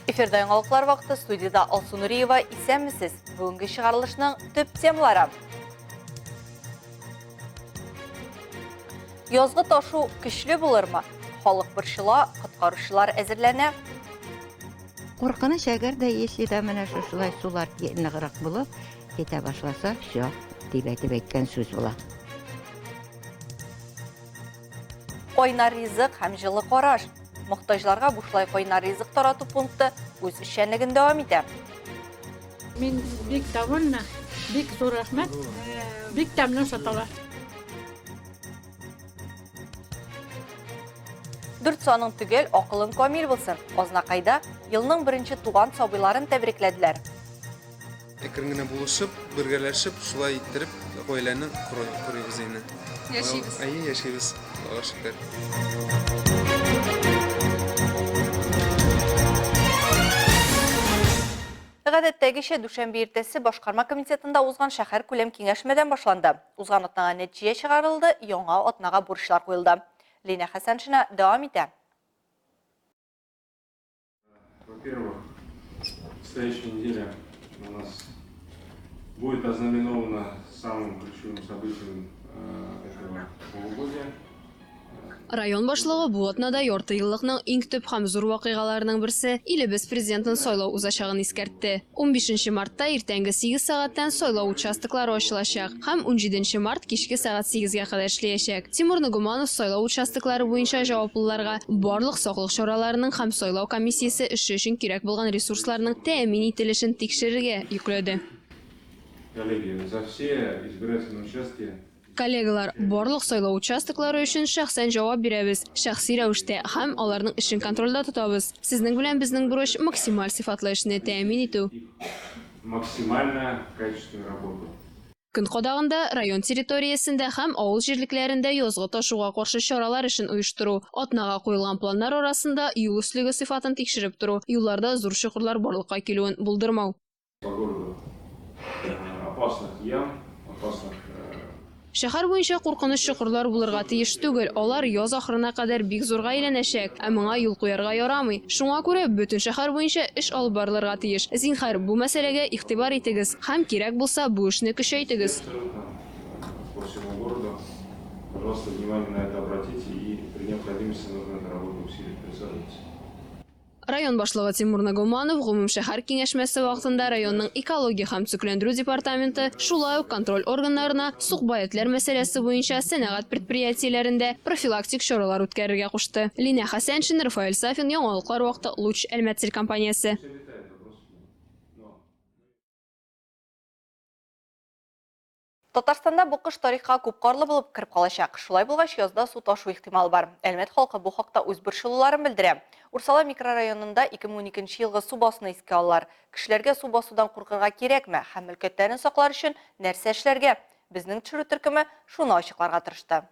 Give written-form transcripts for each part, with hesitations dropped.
Эфирда яңалыклар вакыты студиядә Алсу Нуриева. Исәнмесез. Бүгенге чыгарылышның төп темалары. Язгы ташу көчле булырмы? Халык борчыла, коткаручылар әзерләнә. Куркыныч, әгәр дә если да менә шушылай сулар ныграк булып китә башласа, все, дип әйтеп әйткән сүз була. Кайнар ризык һәм җылы караш. Мохтаҗларга бушлай кайнар ризык тарату пункты үз эшчәнлеген дәвам итә. Мин бик довольна, бик зур рәхмәт. Бик тәмле ашаталар. Дүрт саның төгәл, акылың камил булсын. Азнакайда елның беренче туган сабыйларын тәбрикләделәр. Әкрен генә булышып, бергәләшеп, шулай иттереп гаиләне корыйбыз инде. Яшибез. Әйе, яшибез. Аллага шөкер. Гадәттәгечә, дүшәмбе иртәсе башкарма комитетында узган шәһәр күләм киңәшмәдән башланды. Узган атнага нәтиҗә чыгарылды, яңа атнага бурычлар куелды. Линә Хәсәншина дәвам итә. Во-первых, следующая неделя у нас будет ознаменована самым ключевым событием э, этого полугодия. Район башлыгы бу атнада ярты еллыкның иң төп һәм зур вакыйгаларының берсе, илебез Президентын сайлау узачагын искәртте. Унбишенче мартта иртәнге сигез сәгатьтән сайлау участоклары ачылачак һәм унҗиденче март кичке сәгать сигезгә кадәр эшләячәк. Тимур Нагуманов сайлау участоклары буенча җаваплыларга барлык саклык чараларының һәм сайлау комиссиясе эше өчен кирәк булган ресурсларның тәэмин ителешен тикшерергә йөкләде. Коллеги, за все избирательные участки Коллегалар, барлык сайлау участоклары өчен шәхсән җавап бирәбез, шәхси рәвештә, һәм аларның эшен контрольдә тотабыз. Сезнең белән безнең бурыч, максималь сыйфатлы эшне тәэмин итү. Максимально качественную работу. Көн кадагында, район территориясендә һәм авыл җирлекләрендә язгы ташуга каршы чаралар эшен оештыру, атнага куелган планнар арасында юл өслеге сыйфатын тикшереп тору, юлларда зур чокырлар барлыкка килүен булдырмау. По городу опасных ям, опасных. Шәһәр буенча куркыныч чокырлар булырга тиеш түгел, алар яз ахырына кадәр бик зурга әйләнәчәк, ә моңа юл куярга ярамый. Шуңа күрә бөтен шәһәр буенча эш алып барылырга тиеш. Зинһар, бу мәсьәләгә игътибар итегез һәм, кирәк булса, бу эшне көчәйтегез. По всему городу. Пожалуйста, внимание на это обратите и при необходимости нужно эту работу усилить. Присаживайтесь. Район башлыгы Тимур Нагуманов гомумшәһәр киңәшмәсе вакытында районның экология һәм төзекләндерү департаменты, шулай ук контроль органнарына сукбай этләр мәсьәләсе буенча сәнәгать предприятиеләрендә профилактик чаралар үткәрергә кушты. Линә Хәсәншин, Рафаэль Сафин, Яңалыклар вакыты, Луч, Әлмәт телекомпаниясе. Татарстанда бу кыш тарихка күп карлы булып кереп калачак. Шулай булгач, язда су ташу ихтималы бар. Әлмәт халкы бу хакта үз борчылуларын белдерә. Урсала микрорайонында 2012 елгы су басуны искә алалар. Кешеләргә су басудан куркырга кирәкме һәм мөлкәтләрен саклар өчен нәрсә эшләргә? Безнең төшерү төркеме шуны ачыкларга тырышты.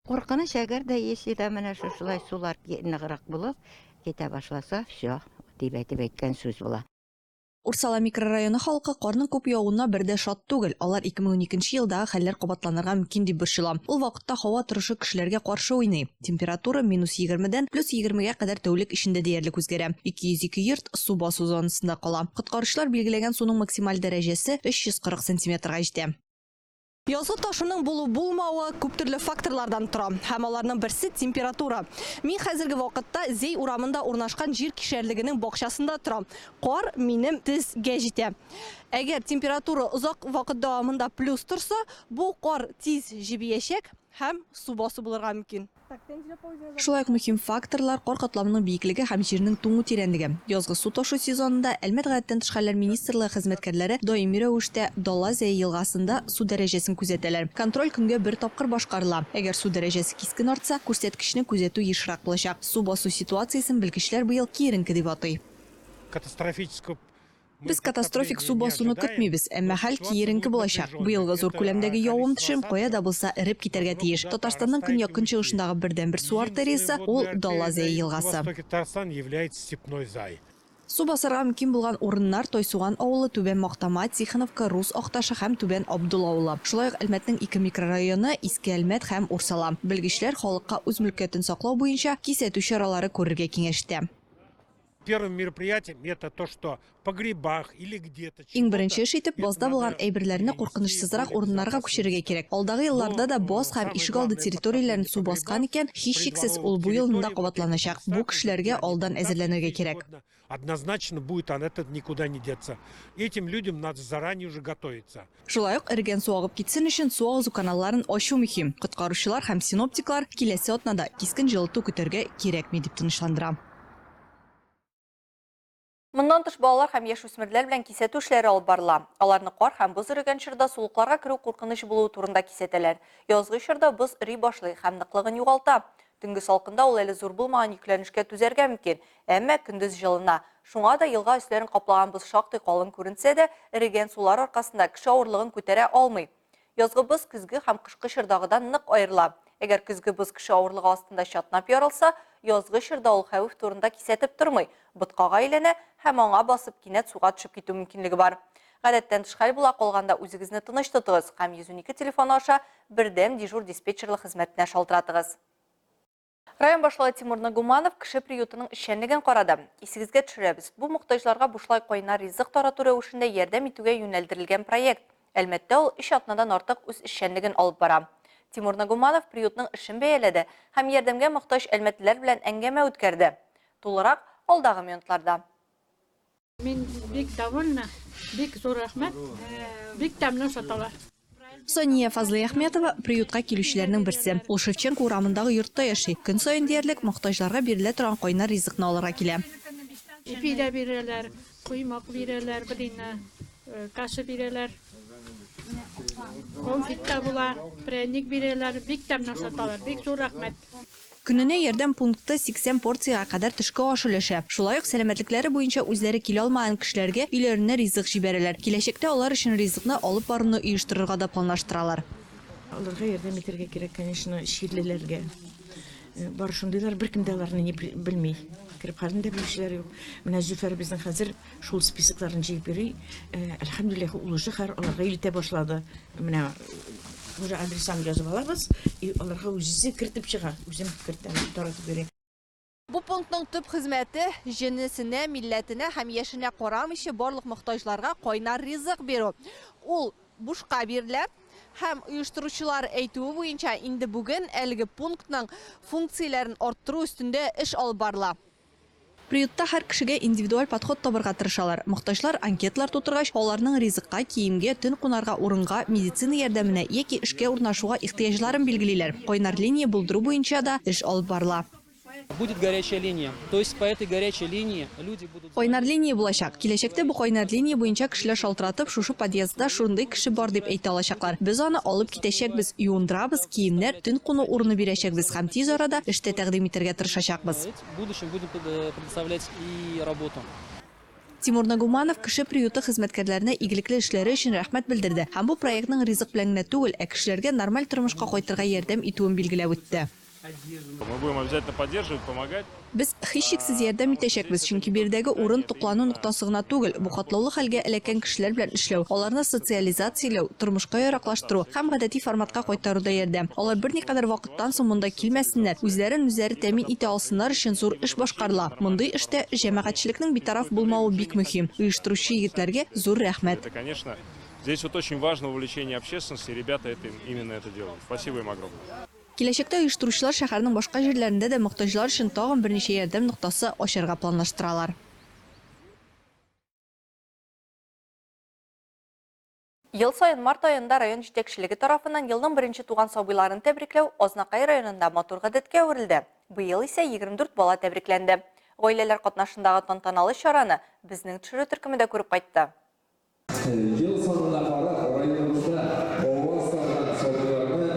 Куркыныч, әгәр дә если да менә шушылай сулар ныграк булып китә башласа, все, дип әйтеп әйткән сүз була. Урсала микрорайоны халкы карның күп явуына бер дә шат түгел. Алар 2012 нче елдагы хәлләр кабатланырга мөмкин дип борчыла. Ул вакытта һава торышы кешеләргә каршы уйный. Температура минус егермедән плюс егермегә кадәр тәүлек эчендә диярлек үзгәрә. 202 йорт су басу зонасында кала. Коткаручылар билгеләгән суның максималь дәрәҗәсе 340 сантиметрга җитә. Язгы ташуның булу-булмавы күп төрле факторлардан тора. Һәм аларның берсе, температура. Мин хәзерге вакытта Зәй урамында урнашкан җир кишәрлегенең бакчасында торам. Кар минем тезгә җитә. Әгәр температура озак вакыт дәвамында плюс торса, бу кар тиз җебиячәк һәм су басу булырга мөмкин. Шулай ук мөһим факторлар, кар катламының биеклеге һәм җирнең туңу тирәнлеге. Язгы су ташу сезонында Әлмәт Гадәттән тыш хәлләр министрлыгы хезмәткәрләре даими рәвештә Дала Зәе елгасында су дәрәҗәсен күзәтәләр. Контроль көнгә бер тапкыр башкарыла. Әгәр су дәрәҗәсе кискен артса, күрсәткечне күзәтү ешрак булачак. Су басу ситуациясен белгечләр быел киеренке дип атый. Катастрофического Без катастрофик су басуны көтмибез, әмма хәл киеренке булачак. Быелгы зур күләмдәге явым-төшем кая да булса эреп китәргә тиеш. Татарстанның көньяк-көнчыгышындагы бердәнбер су артериясе, ул Дала Зәе елгасы. Су басарга мөмкин булган урыннар, Тайсуган авылы, Түбән Мактама, Тихоновка, Рус Акташы һәм Түбән Абдул авылы. Шулай ук Әлмәтнең ике микрорайоны, Иске Әлмәт һәм Урсала. Белгечләр халыкка үз мөлкәтен саклау буенча кисәтү чаралары күрергә киңәш итә. Первым мероприятием это то, что в погребах или где-то. Иң беренче эш итеп, базда булган әйберләрне куркынычсызрак урыннарга күчерергә кирәк. Алдагы елларда да баз һәм ишегалды территорияләрен су баскан икән, һичшиксез, ул бу елны да кабатланачак. Бу кешеләргә алдан әзерләнергә кирәк. Однозначно будет, а этот никуда не деться. Этим людям надо заранее уже готовиться. Шулай ук эрегән су агып китсен өчен су агызу каналларын ачу мөһим. Коткаручылар һәм синоптиклар киләсе атнада кискен җылыту көтәргә кирәкми дип тынычландыра. Моннан тыш балалар һәм яшүсмерләр белән кисәтү эшләре алып барыла. Аларны кар һәм боз эрегән чорда сулыкларга керү куркыныч булуы турында кисәтәләр. Язгы чорда боз эри башлый һәм ныклыгын югалта. Төнге салкында ул әле зур булмаган йөкләнешкә түзәргә мөмкин, әмма көндез җылына. Шуңа да елга өсләрен каплаган боз шактый калын күренсә дә, эрегән сулар аркасында кеше авырлыгын күтәрә алмый. Язгы боз көзге һәм кышкы чордагыдан нык аерыла. Әгәр көзге боз кеше авырлыгы астында чатнап ярылса, язгы чорда ул хәвеф турында кисәтеп тормый, боткага әйләнә һәм аңа басып кинәт суга төшеп китү мөмкинлеге бар. Гадәттән тыш хәл була калганда үзегезне тыныч тотыгыз һәм 112 телефоны аша бердәм дежур диспетчерлык хезмәтенә шалтыратыгыз. Район башлыгы Тимур Нагуманов кеше приютының эшчәнлеген карады. Исегезгә төшерәбез, бу мохтаҗларга бушлай кайнар ризык тарату рәвешендә ярдәм итүгә юнәлдерелгән проект. Әлмәттә ул өч атнадан артык үз эшчәнлеген алып бара. Тимур Нагуманов приютның эшен бәяләде һәм ярдәмгә мохтаҗ әлмәтлеләр белән әңгәмә үткәрде. Тулырак, алдагы минутларда. Мин бик довольна, бик зур рәхмәт, бик тәмле ашаталар. Сания Фазлыйәхмәтова приютка килүчеләрнең берсе. Ул Шевченко урамындагы йортта яши. Көн саен диярлек мохтаҗларга бирелә торган кайнар ризыкны алырга килә. Ипи дә бирәләр, коймак бирәләр, блины, каша бирәләр. Конфет та була, пряник бирәләр, бик тәмле ашаталар, бик зур рәхмәт. Көненә ярдәм пункты 80 порциягә кадәр төшке аш өләшә. Шулай ук сәламәтлекләре буенча үзләре килә алмаган кешеләргә өйләренә ризык җибәрәләр. Киләчәктә алар өчен ризыкны алып баруны оештырырга да планлаштыралар. Аларга ярдәм итәргә кирәк, конечно, чирлеләргә. Бар шундыйлар, беркем дә аларны не белми. Кереп хәлен дә белүчеләр юк. Менә Зөфәр безнең хәзер шул списокларын җыеп йөри. Әлхәмдүлилләһ, ул уже хәзер аларга илтә башлады. Менә уже адресын язып алабыз, и аларга үзе кертеп чыга. Үзем кертәм, таратып йөри. Бу пунктның төп хезмәте җенесенә, милләтенә һәм яшенә карамыйча барлык мохтаҗларга кайнар ризык бирү. Ул бушка бирелә һәм оештыручылар әйтүе буенча инде бүген әлеге пунктның функцияләрен арттыру өстендә эш алып барыла. Приютта һәр кешегә индивидуаль подход табырга тырышалар. Мохтаҗлар анкеталар тутыргач, аларның ризыкка, киемгә, төн кунарга урынга, медицина ярдәменә яки эшкә урнашуга ихтыяҗларын билгелиләр. Кайнар линия булдыру буенча да эш алып барыла. Будет горячая линия. То есть по этой горячей линии люди будут... Кайнар линия булачак. Киләчәктә бу кайнар линия буенча кешеләр шалтыратып, шушы подъездда шундый кеше бар дип әйтә алачаклар. Без аны алып китәчәкбез, юындырабыз, киемнәр, төн куну урыны бирәчәкбез һәм тиз арада эштә тәкъдим итәргә тырышачакбыз. В будущем будем предоставлять и работу. Тимур Нагуманов кеше приюты хезмәткәрләренә игелекле эшләре өчен рәхмәт белдерде һәм бу проектның ризык белән генә түгел, ә кешеләргә нормаль тормышка кайтырга ярдәм итүен билгеләп үтте. Мы будем обязательно поддерживать, помогать. Без һичшиксез ярдәм итәчәкбез, чөнки биредәге урын туклану ноктасы гына түгел, бу катлаулы хәлгә эләккән кешеләр белән эшләү, аларны социализацияләү, тормышка яраклаштыру һәм гадәти форматка кайтаруда ярдәм. Алар берникадәр вакыттан соң монда килмәсеннәр, үзләрен үзләре тәэмин итә алсыннар өчен зур эш башкарыла. Мондый эштә җәмәгатьчелекнең битараф булмавы бик мөһим. Оештыручы егетләргә зур рәхмәт. Это, конечно, здесь вот очень важно вовлечение общественности, и ребята это, именно это делают. Спасибо им огромное. Киләчәктә оештыручылар шәһәрнең башка җирләрендә дә мохтаҗлар өчен тагын берничә ярдәм ноктасы ачарга планлаштыралар. Ел саен март аенда район җитәкчелеге тарафыннан елның беренче туган сабыйларын тәбрикләү Азнакай районында матур гадәткә әверелде. Быел исә 24 бала тәбрикләнде. Гаиләләр катнашындагы тантаналы чараны безнең төшерү төркеме дә күреп кайтты. Ел санына карап, районыбызда аваз салган сабыйларны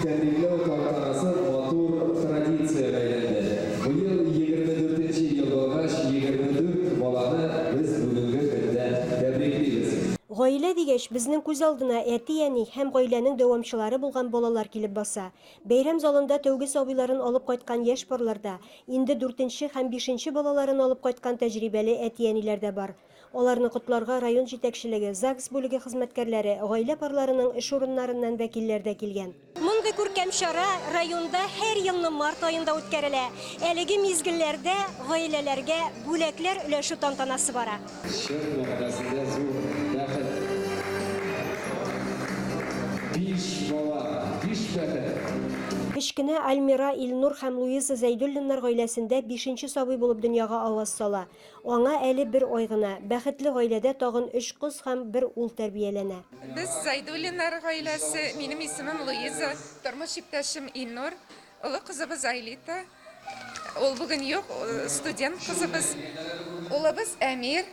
тәбрикләү тантанасы матур традициягә әйләнде. Быел 24 ел булгач, 24 баланы без бүгенге көндә тәбриклибез. Гаилә дигәч, безнең күз алдына әти-әни һәм гаиләнең дәвамчылары булган балалар килеп баса. Бәйрәм залында тәүге сабыйларын алып кайткан яшь парларда, инде дүртенче һәм бишенче балаларын алып кайткан тәҗрибәле әти-әниләр дә бар. Аларны котларга район җитәкчелеге, ЗАГС бүлеге хезмәткәрләре, гаилә парларының эш урыннарыннан вәкилләр дә килгән. Мондый Шундый күркәм чара районда һәр елны март аенда үткәрелә. Әлеге мизгелләрдә гаиләләргә бүләкләр өләшү тантанасы бара. Чын мәгънәсендә зур бәхет. Биш бала, биш бәхет. Кечкенә Альмира Илнур һәм Луиза Зәйдуллиннар гаиләсендә бишенче сабый булып дөньяга аваз сала. Аңа әле бер ай гына. Бәхетле гаиләдә тагын өч кыз һәм бер ул тәрбияләнә. Без Зәйдуллиннар гаиләсе. Минем исемем Луиза, тормыш иптәшем Илнур. Олы кызыбыз Айлита, ул бүген юк, студент кызыбыз. Улыбыз Әмир,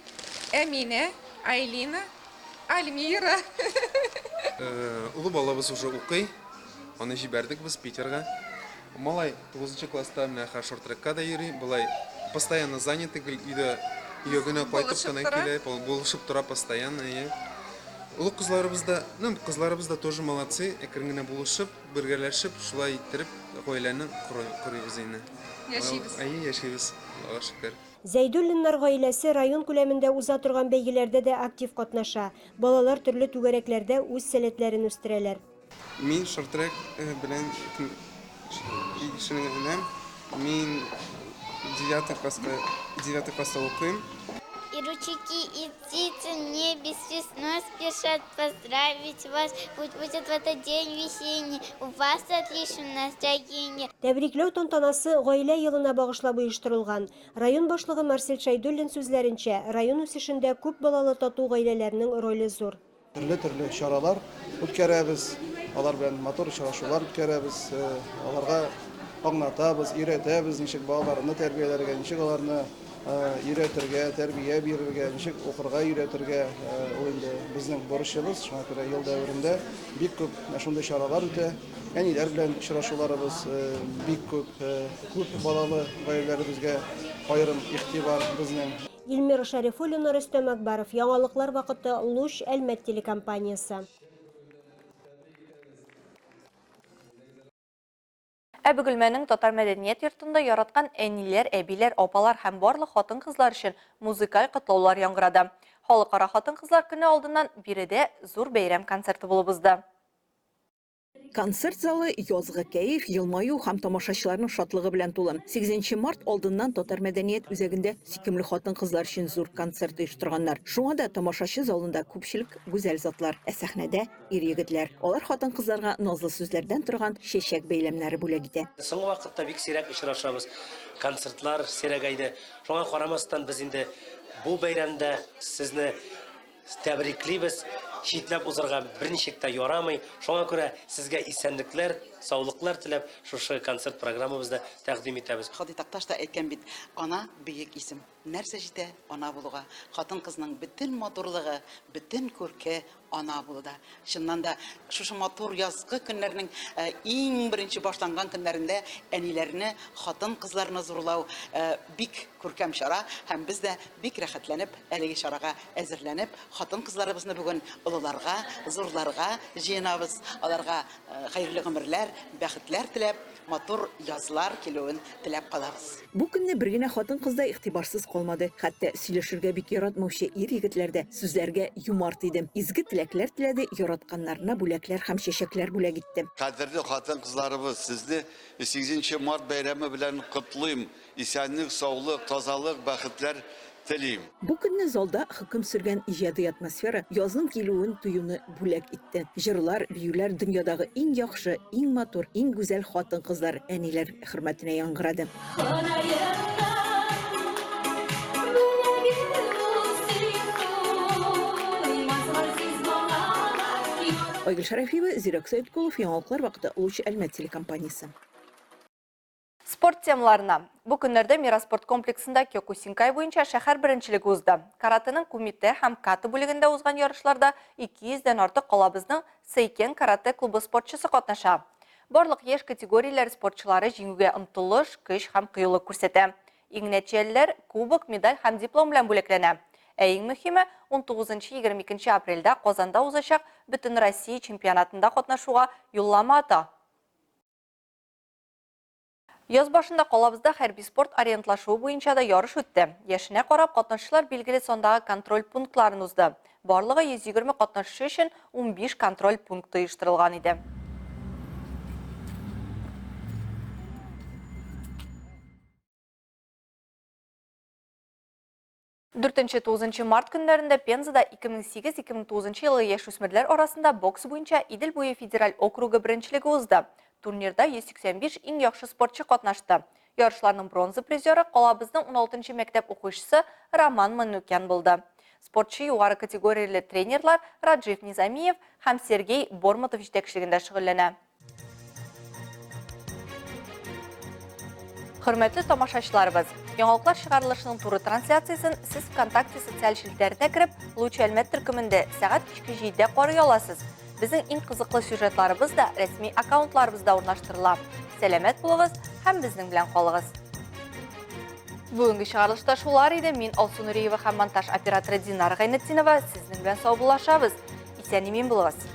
Әминә, Айлина, Альмира. Олы балабыз уже укый, аны җибәрдек без Питерга. Малай тугызынчы класста, менә хәзер шорт-трекка да йөри, болай постоянно занятый, гел өйдә, өйгә генә кайтып кына килә, булышып тора постоянно, әйе. Олы кызларыбыз да, ну, кызларыбыз да тоже молодцы, әкрен генә булышып, Бергәләшеп, шулай иттереп, гаиләне корыйбыз инде. Яшибез. Әйе, яшибез, Аллага шөкер. Зәйдуллиннар гаиләсе район күләмендә уза торган бәйгеләрдә дә актив катнаша. Балалар төрле түгәрәкләрдә үз сәләтләрен үстерәләр. Мин шорт-трек белән шөгыльләнәм. Мин девятый класста, девятый класста укыйм. И ручейки, и птицы в небе с весной спешат поздравить вас. Пусть будет в этот день весенний у вас отличное настроение. Тәбрикләү тантанасы Гаилә елына багышлап оештырылган. Район башлыгы Марсель Шәйдуллин сүзләренчә, район үсешендә күп балалы тату гаиләләрнең роле зур. Төрле-төрле чаралар үткәрәбез, алар белән матур очрашулар үткәрәбез, аларга аңлатабыз, өйрәтәбез, ничек балаларны тәрбияләргә, ничек аларны өйрәтергә, тәрбия бирергә, ничек укырга өйрәтергә, ул инде безнең бурычыбыз. Шуңа күрә ел дәверендә бик күп менә шундый чаралар үтә. Әниләр белән очрашуларыбыз бик күп, күп балалы гаиләләребезгә аерым игътибар безнең. Илмира Шәрифуллина, Рөстәм Акбаров, Яңалыклар вакыты, Луч, Әлмәт телекомпаниясе. Ә Бөгелмәнең Татар мәдәният йортында яраткан әниләр, әбиләр, апалар һәм барлык хатын-кызлар өчен музыкаль котлаулар яңгырады. Халыкара хатын-кызлар көне алдыннан биредә зур бәйрәм концерты булып узды. Концерт залы язгы кәеф, елмаю һәм тамашачыларның шатлыгы белән тулы. Сигезенче март алдыннан Татар мәдәният үзәгендә сөйкемле хатын-кызлар өчен зур концерт оештырганнар. Шуңа да тамашачы залында күпчелек гүзәл затлар, ә сәхнәдә, ир-егетләр. Алар хатын-кызларга назлы сүзләрдән торган чәчәк бәйләмнәре бүләк итә. Соңгы вакытта бик сирәк очрашабыз, концертлар сирәгәйде. Шуңа карамастан, без инде бу бәйрәмдә сезне Тәбриклибез, читләп узарга берничек тә ярамый. Шуңа күрә сезгә исәнлекләр, саулыклар теләп, шушы концерт программабызда тәкъдим итәбез. Һади Такташ та әйткән бит, Ана, бөек исем. Нәрсә җитә ана булуга? Хатын-кызның бөтен матурлыгы, бөтен күрке ана булуда. Чыннан да, шушы матур язгы көннәрнең иң беренче башланган көннәрендә әниләрне, хатын-кызларны зурлау бик күркәм чара һәм без дә бик рәхәтләнеп әлеге чарага әзерләнеп, хатын-кызларыбызны бүген олыларга, зурларга җыенабыз, аларга хәерле гомерләр, бәхетләр теләп, матур язлар килүен теләп калабыз. Бу көнне бер генә хатын-кыз да игътибарсыз калмады. Хәтта сөйләшергә бик яратмаучы ир-егетләр дә сүзләргә юмарт иде. Изге теләкләр теләде, яратканнарына бүләкләр һәм чәчәкләр бүләк итте. Кадерле хатын-кызларыбыз, сезне сигезенче март бәйрәме белән котлыйм! Исәнлек, саулык, тазалык, бәхетләр телим. Бу көнне залда хөкем сөргән иҗади атмосфера язның килүен тоюны бүләк итте. Җырлар, биюләр дөньядагы иң яхшы, иң матур, иң гүзәл хатын-кызлар, әниләр хөрмәтенә яңгырады. Айгөл Шәрәфиева, Зирәк Сәеткулов, Яңалыклар вакыты, Луч Әлмәт телекомпаниясе. Спорт темаларына. Бу көннәрдә Мирас спорт комплексында кёкусинкай буенча шәһәр беренчелеге узды. Каратэның кумитэ һәм ката бүлегендә узган ярышларда 200 дән артык калабызның Сейкен каратэ клубы спортчысы катнаша. Барлык яшь категорияләре спортчылары җиңүгә омтылыш, көч һәм кыюлык күрсәтә. Иң нәтиҗәлеләр кубок, медаль һәм диплом белән бүләкләнә. Ә иң мөһиме, 19-22 апрельдә Казанда узачак Бөтенроссия чемпионатында катнашуга юллама ата. Яз башында калабызда хәрби-спорт ориентлашуы буенча да ярыш үтте. Яшенә карап, катнашучылар билгеле сандагы контроль пунктларын узды. Барлыгы 120 катнашучы өчен 15 контроль пункты оештырылган иде. 4-9 март көннәрендә Пензада 2008-2009 елгы яшүсмерләр арасында бокс буенча Идел буе федераль округы беренчелеге узды. Турнирда 185 иң яхшы спортчы катнашты. Ярышларның бронза призеры калабызның 16 нчы мәктәп укучысы Роман Манукян булды. Спортчы югары категорияле тренерлар Раджив Низамиев һәм Сергей Бормотов җитәкчелегендә шөгыльләнә. Хөрмәтле тамашачыларыбыз, яңалыклар чыгарылышының туры трансляциясен сез ВКонтакте социаль челтәренә кереп, Луч Әлмәт төркемендә сәгать кичке 7-дә карый аласыз. Безнең иң кызыклы сюжетларыбыз да рәсми аккаунтларыбызда урнаштырыла. Сәламәт булыгыз һәм безнең белән калыгыз. Бүгенге чыгарылышта шулар иде. Мин Алсу Нуриева һәм монтаж операторы Динара Гайнетдинова сезнең белән саубуллашабыз. Исән-имин булыгыз.